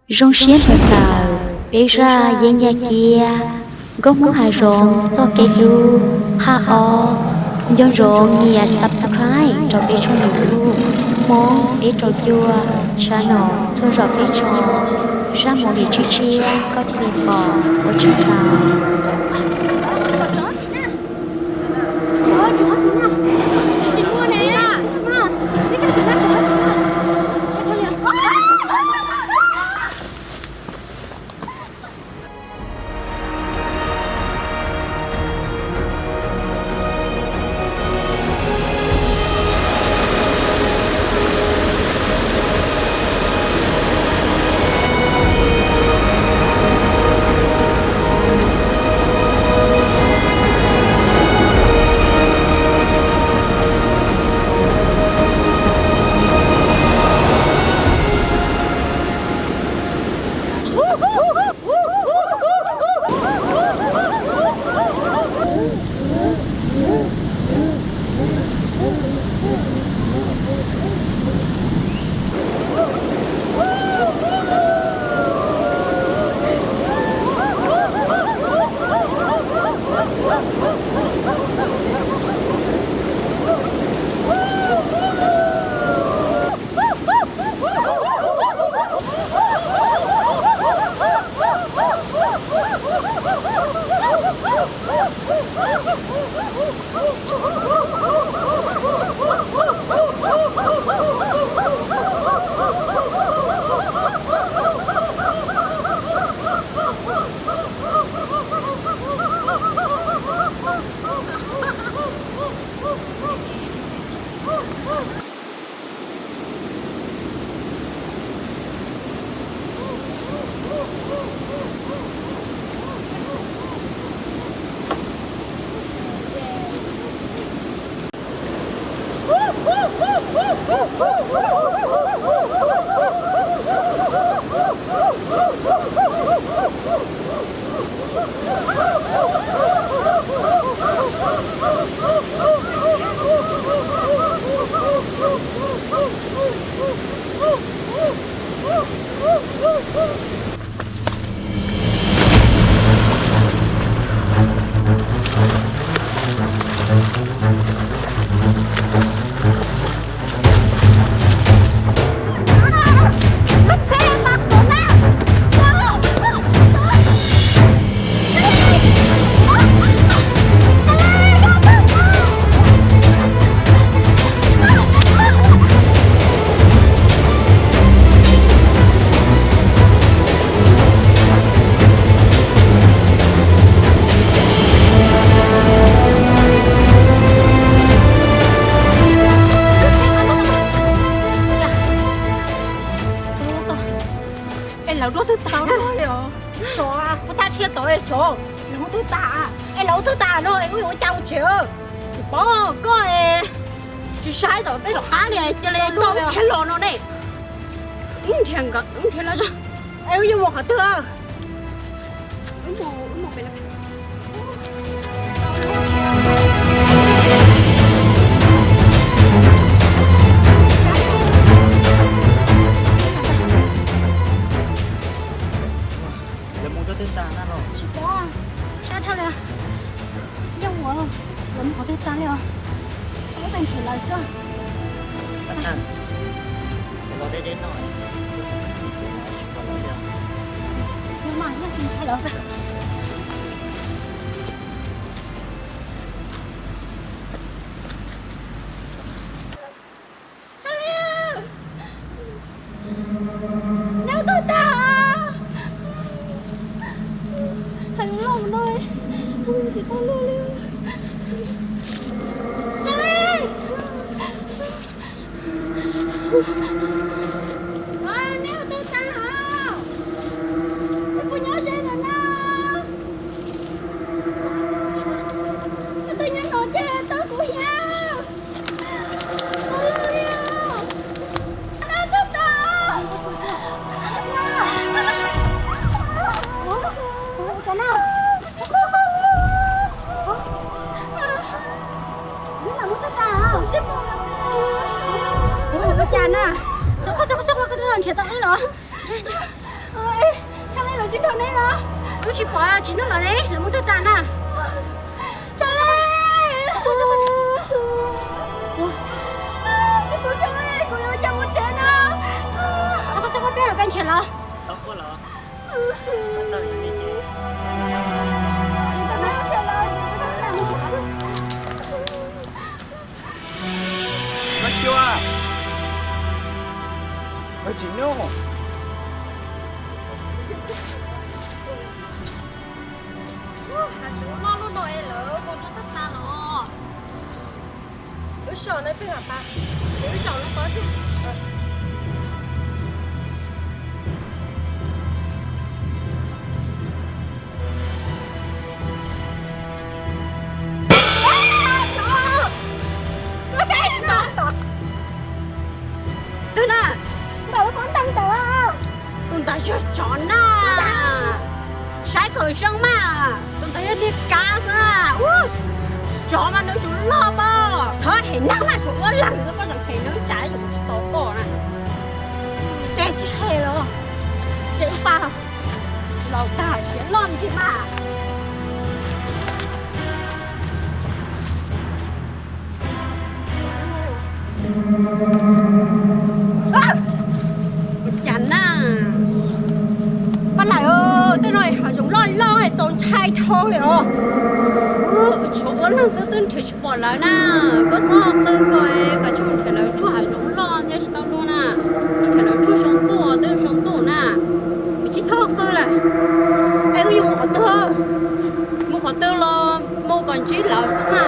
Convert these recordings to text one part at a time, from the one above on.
Zoo siab nrog tawm peb zaj yeeb yaj ciab Nkauj Hmoob hav zoov txoj kev hlub. Qhab ob, nco ntsoov nias subscribe rau peb tshooj YouTube Hmoob peb rau cuaj, sab no txhua zaum peb tso zaj movie tshiab tshiab koj thiaj li pom. Ua tsaug ntau. Es lawv ua twg tas li os? Tsov, kuv thab thiab tod es tsov, lawv ua twg tas? Es lawv ua twg tas no es wb yuav ua cas mus tsev? Tsis paub koj es tsis saib tom tej tom qab li cia li koj thiab los no ne. Wb nrhiav nkawd, wb nrhiav lawv. Es wb yuav mus qhov twg? Lawv mus rau twg tas na los? Tsis paub, sab dhau li. Yog ua, lawv mus qhov twg tas li os? Lawv teem nrhiav lawv xwb. Los deb deb no. Yog mas, yog tsis ntshai lawv. Neb twb tas, hais lus loj no, tsis tau luag li. Neb twb tas, neb puas nyob ze ntawm no? Neb twb nyob no ces tau kuv hiab. Ua cas na? Txhob quaj, txhob quaj, txhob quaj, koj nrhiav tau wb los? Tsis pom ne los? Kuv tsis pom, tsis noj los ne, lawv mus twg tas na? Tsis pom ne, kuv yuav ua cas mus tsev no? Txhob quaj, txhob quaj, peb los peb nrhiav los. Koj cua, koj tsis noj. Hav zoov loj lub no es lawv mus rau tag tas los. Wb so na peb lam pas, wb zaum no tod. Twg na? Ntawm lub pob ntawd ntawd. Tus ntawd yog tsov na. Saib kom zoo mas, tus ntawd yog tiag kav xwb. Ub, tsov mas nws tsuas loj pom. Txhob hem neeg mas, tsuas ua leeg xwb, koj tseem hem nws tsam yus tsis tau pom na. Ces tsis hem los, ces ib pa laus tag siav loj ntxhi mas. Ua cas na? Pab lawm, tej no hav zoov loj loj txaus ntshai dhau li os. Tshuav ua leeg xwb twb nrhiav tsis pom lawv na. Koj txhob qw ko, kom tsuj nrhiav lawv tsuag hav zoov loj thiab tsis tau dua na. Nrhiav lawv tsuag xyoo tuaj twb xyoo tuaj na. Tsis txhob qw lawm. Es wb yuav mus qhov twg? Mus qhov twg los mus kom ntsib lawv xwb na.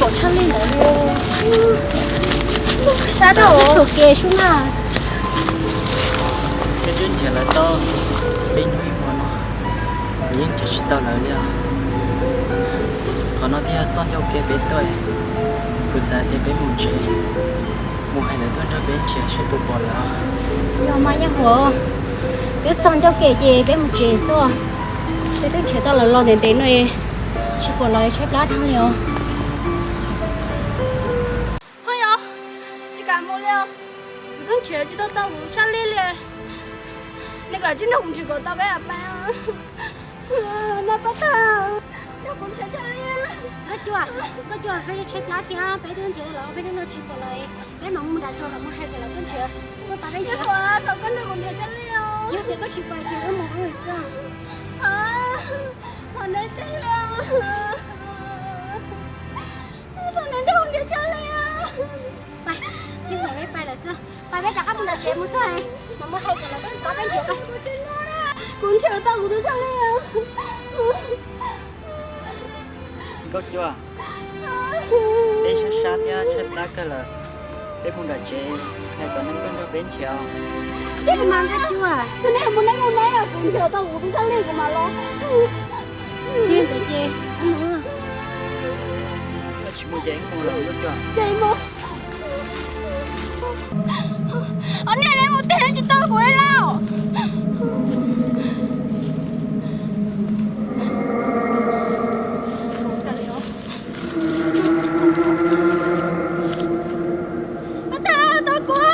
Pom tshaj li ntawd li. Sab rau ub, tsum kev sub na. Peb twb nrhiav lawv tau peb hnub ib hmo no, kuv yeej nrhiav tsis tau lawv li os. Qhov no twb yog txoj ncauj kev peb tuaj, kuv xav tias peb mus tsev, mus hais lawv tuaj nrog peb nrhiav seb puas pom lawv. Yog mas Yaj Huam, twb txog ncauj kev ces peb mus tsev xwb. Peb twb nrhiav tau lawv los ntev ntev no, tsis pom lawv tshaib plab dhau li os. Ho yog, tsis kam mus li os. Kuv twb nrhiav tsis tau tau kuv tshaj li li. Nej kom tsis nrog kuv nrhiav kom tau peb pab. Nag pab tag, nrog kuv nrhiav tshaj li. Koj cua, koj cua, peb tshaib plab thiab, peb twb nrhiav los peb twb nrhiav tsis pom lawv, peb mam mus nram zos los mus hais kom lawv tuaj nrhiav, tuaj pab peb nrhiav. Thaum koj nrog kuv nrhiav tshaj li os. Yog tias koj tsis pom ces wb mus wb xwb. Thov neb tij li os. Thov neb nrog kuv nrhiav tshaj li os. Pais, yeej kom peb pais lawm xwb. Pais peb rov qab mus nram tsev mus txog, mam mus hais kom lawv pab peb nrhiav pais. Kuv nrhiav tau kuv tus txhaj li. Nkauj Cua, peb sab sab thiab tshaib plab kawg lawm, peb mus nram tsev, hais kom neeg tuaj nrog peb nrhiav. Tsis mas Nkauj Cua, nej mus nej mus nej, kuv nrhiav tau kuv tus txhaj li kuv mam los. Yeej ntawd ces, koj tsis mus ces mus los Nkauj Cua. Ces mus. Os, nej, nej mus tiag, nej tsis tau kuv ib lauj. Tau kuv.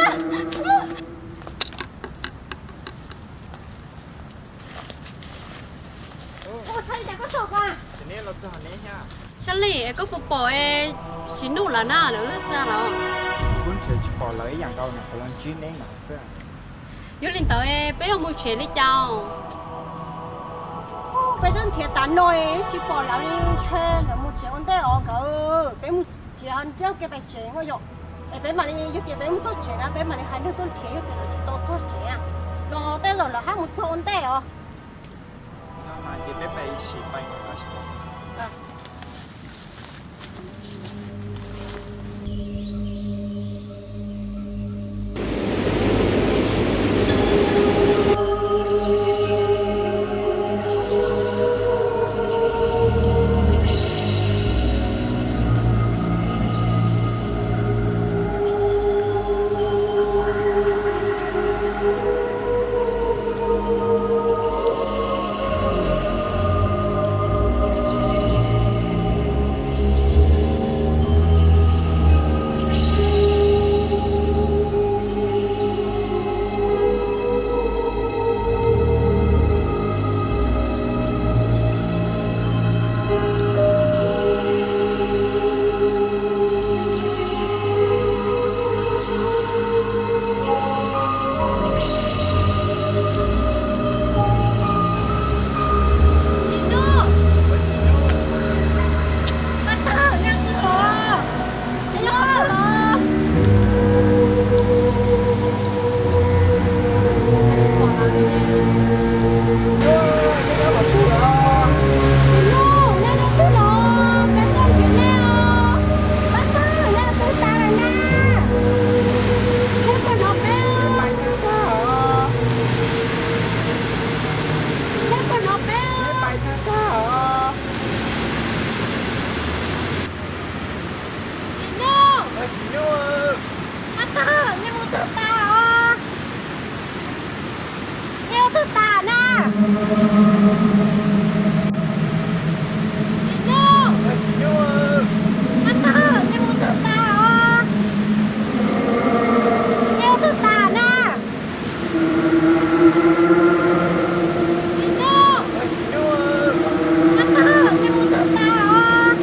Sab li koj puas pom tsis nuj lawm na, lawv lwj tag los? Kuv nrhiav tsis pom lawv ib yam nkaus, nws qhov los ntsib neb no xwb. Yog li ntawd peb yuav mus tsev li cas? Peb twb nrhiav tas no tsis pom lawv li, ntshe lawv mus tsev ua ntej os nkawd. Peb mus tsev, nrhiav kev pais tsev no yom. Es peb mam li, yog tias peb mus txog tsev na peb mam li hais neeg tuaj nrhiav, yog tias lawv tsis tau txog tsev no tej zaum lawv haj mus txog ua ntej os. Ces peb pais sim pais. Tag na. Tsis nyuj. Tsis nyuj. Tsis nyuj. Tsis nyuj. Tsis nyuj. Tsis nyuj.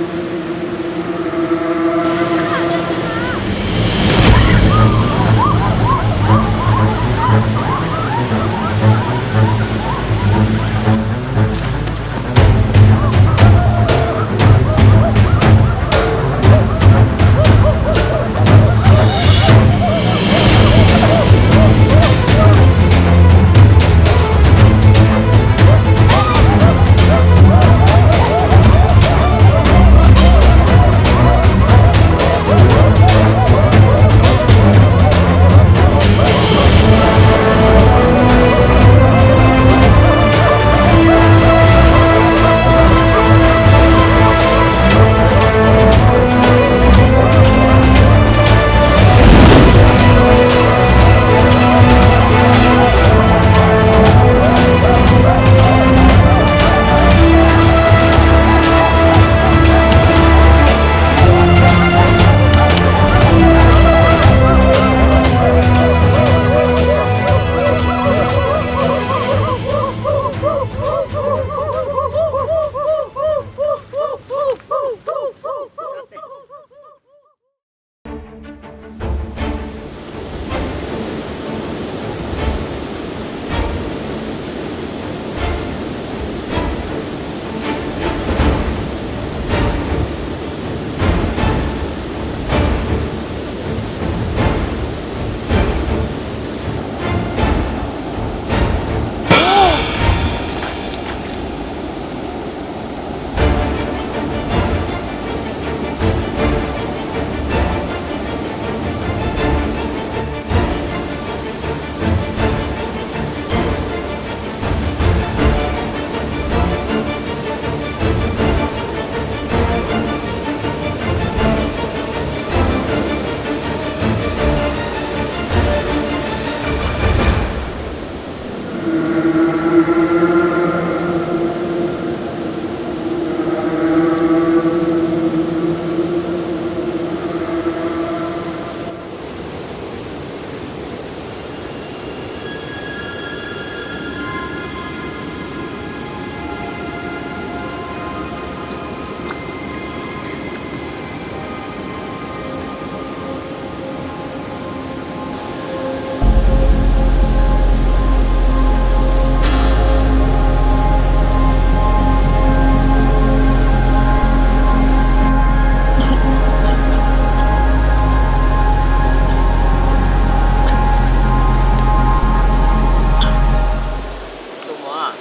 Tus muam,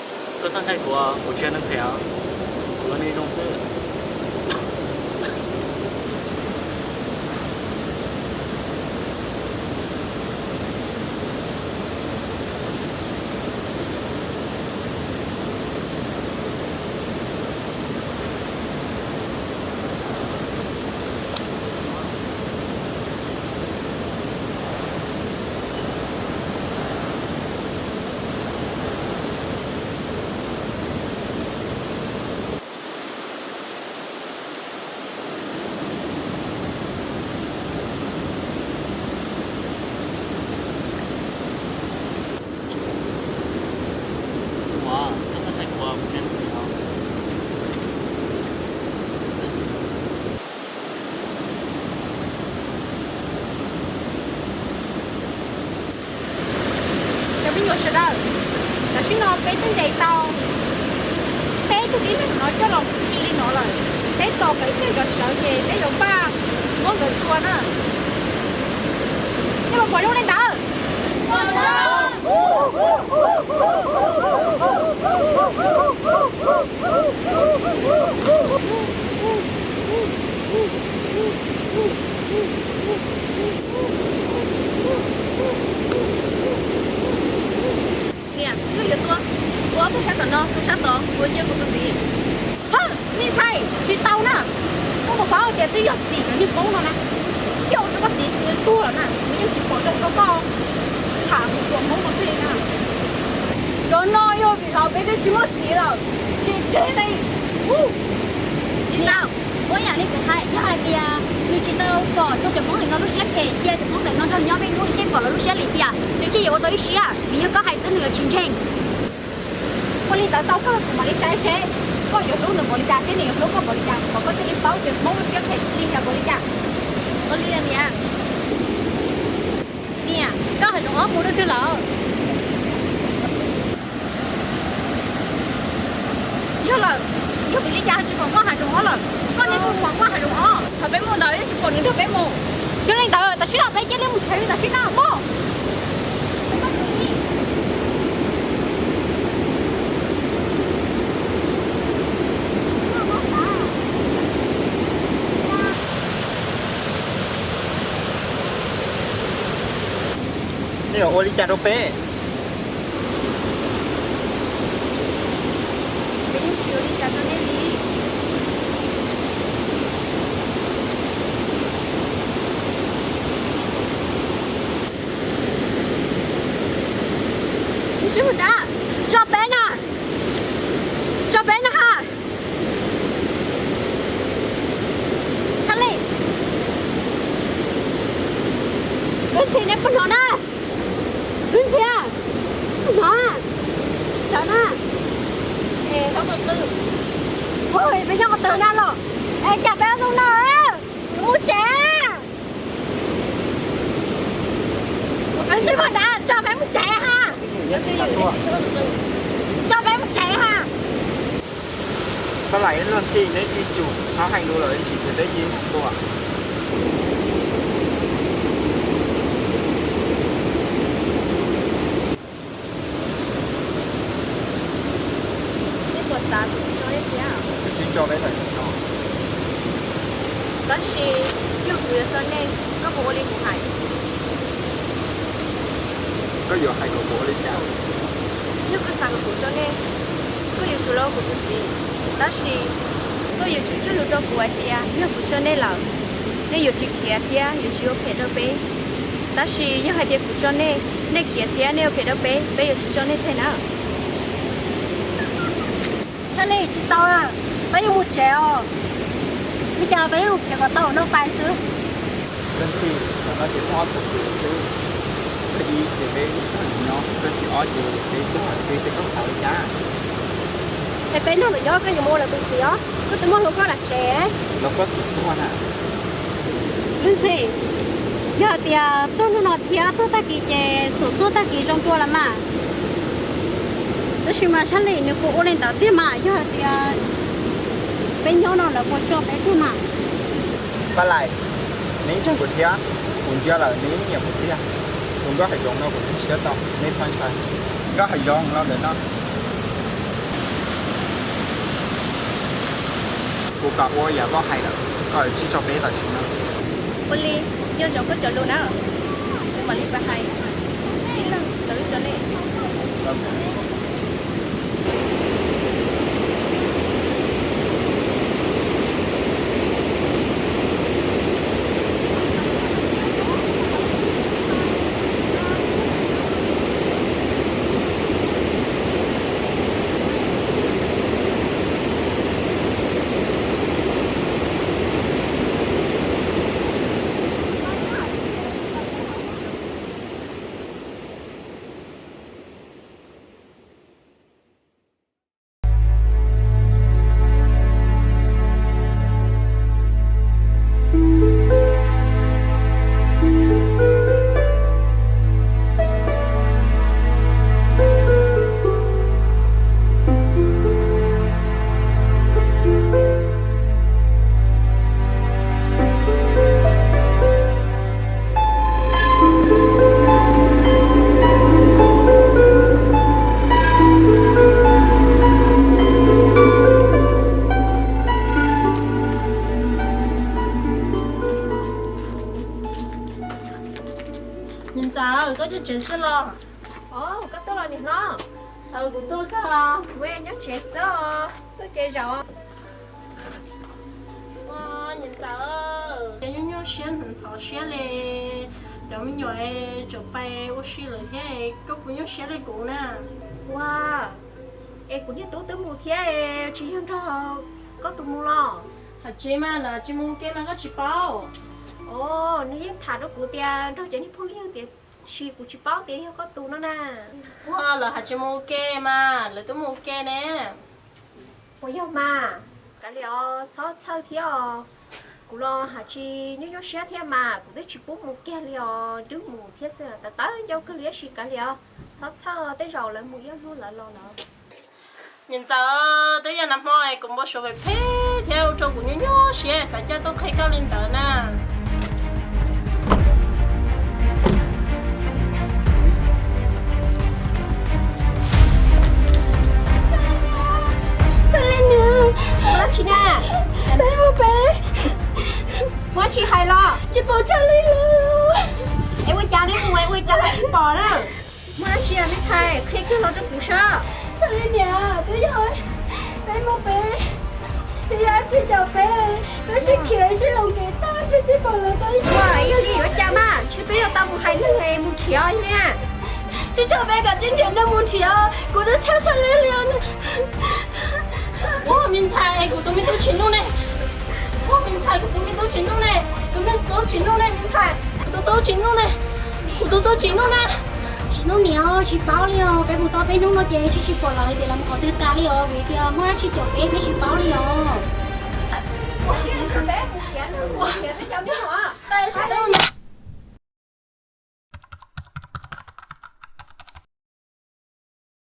koj txhob ntshai kuv, kuv tsis yog neeg phem os, kuv yog neeg zoo xwb. Cov me nyuam sawv daws, tam sim no peb twb ntes tau peb tug tib neeg no coj los cia li no lawm. Peb tos kom ib pliag nkawd sawv ces peb yuav npaj muab nkawd tua na. Nej puas pom zoo li ntawd? Niam, koj yuav tua, tua ob tug sab tom no, tus sab tod, tua cia kuv tus txiv. Hawb, me ntxhais, tsis tau na. Koj puas paub tias twb yog tim cov niag Hmoob no na, coj rau koj txiv tuag lawm na, nws yeej tsis pom zoo rau koj tham tus Hmoob no xwb na. Cov Thaum peb twb tsis muaj txiv lawm, tsis ntseeg li. Tsis tau, muab yam li kuv hais, yog hais tias nws tsis tau pom rau cov Hmoob ntawm no lub siab phem, cia cov Hmoob ntawm no nrog nyob peb hnub seb pom lawv lub siab lim hiam, nws thiaj yuav ua tau ib siab. Vim yog koj hais xwb nws yuav tsis ntseeg. Ua li ntawd tau koj, kuv mam li saib seb koj yuav hlub nws npaum li cas thiab nws yuav hlub koj npaum li cas, kom koj thiaj li paub tias Hmoob lub siab phem lim hiam npaum li cas. Ua li niam. Niam, koj hais zoo ob mus lwm twg lawm? Yog lawm, yog vim li cas tsis pom koj hais zoo ob lawm? Koj niam koj mus koj hais zoo ob. Thaum peb mus ntawd yeej tsis pom nws nrog peb mus. Yog li ntawd tam sim no peb cia li mus tsev li tam sim no mog. Nej yuav ua li cas rau peb? Peb yeej tsis ua li cas rau nej li. Tso peb na, tso peb na ha. Tshaj li, Lub Ntxhi, neb puas hnov na? Lub Ntxhi, puas hnov? Sawv na. Ua peb nyob qhov twg na los? Es cas peb zoo no, mus tsev. Lub Ntxhi, puas hnov, tso peb mus tsev ha. Tso peb mus tsev ha. Pab Laim, Lub Ntxhi, neb tsis tsum txhob hais lus lawm, ib sim ces peb cia li mus tua. Nej puas xav kuv tsis tso nej thiab? Kuv tsis tso peb tam sim no. Tab sis yog kuv yuav tso nej, koj puas ua li kuv hais? Koj yuav hais kom kuv ua li cas? Yog koj xav kom kuv tso nej, koj yuav tsum los ua kuv tus txiv. Tab sis koj yuav tsum cog lus rau kuv hais tias yog kuv tso nej lawm, nej yuav tsis khiav thiab yuav tsis ua phem rau peb. Tab sis yog hais tias kuv tso nej, nej khiav thiab nej ua phem rau peb, peb yuav tsis tso nej tseg na. Tshaj li tsis tau, peb yuav mus tsev os. Li cas peb yuav mus tsev kom tau noj pais xwb. Leej twg thaum no ces muaj ob tug xwb, leej ib ces peb ib tug nyob, leej twg ob ces peb ib tug xwb, ces koj xav li cas? Es peb nrog lawv nyob koj yuav mus ua lawv tus txiv os, koj twb muaj hlub koj lam tsev. Los koj xub tuag na. Leej txiv, yog hais tias tuag hnub no thiab tuag tag kis ces xub tuag tag kis zoo dua los mas. Tab sis mas Tshaj li nws kuj ua li ntawd tiag mas, yog hais tias peb nyob no lawv puas tso peb tuag mas. Pab Laim, neb ntseeg kuv thiab, kuv ntsia lawm neb nyiam kuv tiag. Tus nkauj hais zoo no kuv tsis siab tau, nej txhob ntshai. Nkauj hais zoo los ntawm no. Kuv kam ua yam koj hais lawm, koj tsis tso peb tam sim no. Ua li, nco ntsoov koj cov lus na, kuv mam li pab hais ib leeg ntawd tso nej. Niam ntxawm, koj tuaj tsev xwb los? Koj tuaj los niam hlob? Kuv tuaj kawg. Kuv nyob tsev xwb os, tuaj tsev zaum. Niam ntxawm, ces nyuaj nyuaj siab ntxhov siab li, cov me nyuam tseem pais ua si lawm thiab koj puas nyuaj siab li kuv na? Ua, Kuv niag tub twb mus thiab, tsis yog nrog koj tus mus los? Hais tsis mas, lawv tsis mus ua ke mas koj tsis paub. Os, nws yeej tham rau kuv tias nrog cov niag phooj ywg tiam sis kuv tsis paub tias yog koj tus no na. Ua, lawv hais tsis mus ua ke mas lawv twb mus ua ke ne. Puas yog mas? Kav liam os, txhob txhawj thiab os. Kuv los hais tsis nyuaj nyuaj siab thiab mas, kuv twb tsis pub mus kiag li os, twb mus thiab xwb, tawv tawv ncauj kawg li tab sis kav liam os, txhob txhawj, tej zaum lawv mus ib hnub lawv los lawm. Niam ntxawm, twb yog nag hmo kuv npau suav phem phem thiab ua rau kuv nyuaj nyuaj siab xav coj tuaj qhia koj li ntawd na. Txhob li niam, peb mus peb, muaj dab tsi hais los? Tsis pom Txhob li lawm. Es ua cas neb mus es ua cas tsis pom na? Muaj dab tsi me ntxhais, qhia kiag los rau kuv saib. Txhob li niam, twb yog peb mus peb, twb yog dab tsi caum peb, peb sib khiav sib hloov kev tag thiaj tsis pom lawv tau. Ua, yog li yuav cas mas, ntshe peb yuav tau mus hais neeg es mus nrhiav li na. Tsis txhob peb kav tsij nrhiav neeg mus nrhiav, kuv twb txhawj txhawj li li os. Ua, me ntxhais, kuv tus me tub Tsim Nuj ne. Ua, me ntxhais, kuv tus me tub Tsim Nuj ne. Tus me tub Tsim Nuj ne, me ntxhais. Kuv tus tub Tsim Nuj ne. Kuv tus tub Tsim Nuj na. Tsim Nuj niam, tsis paub li os, peb mus tau peb hnub no ces tsis tsis pom lawv tias lawv mus qhov twg tas li os, vim tias muaj dab tsi caum peb, peb tsis paub li os.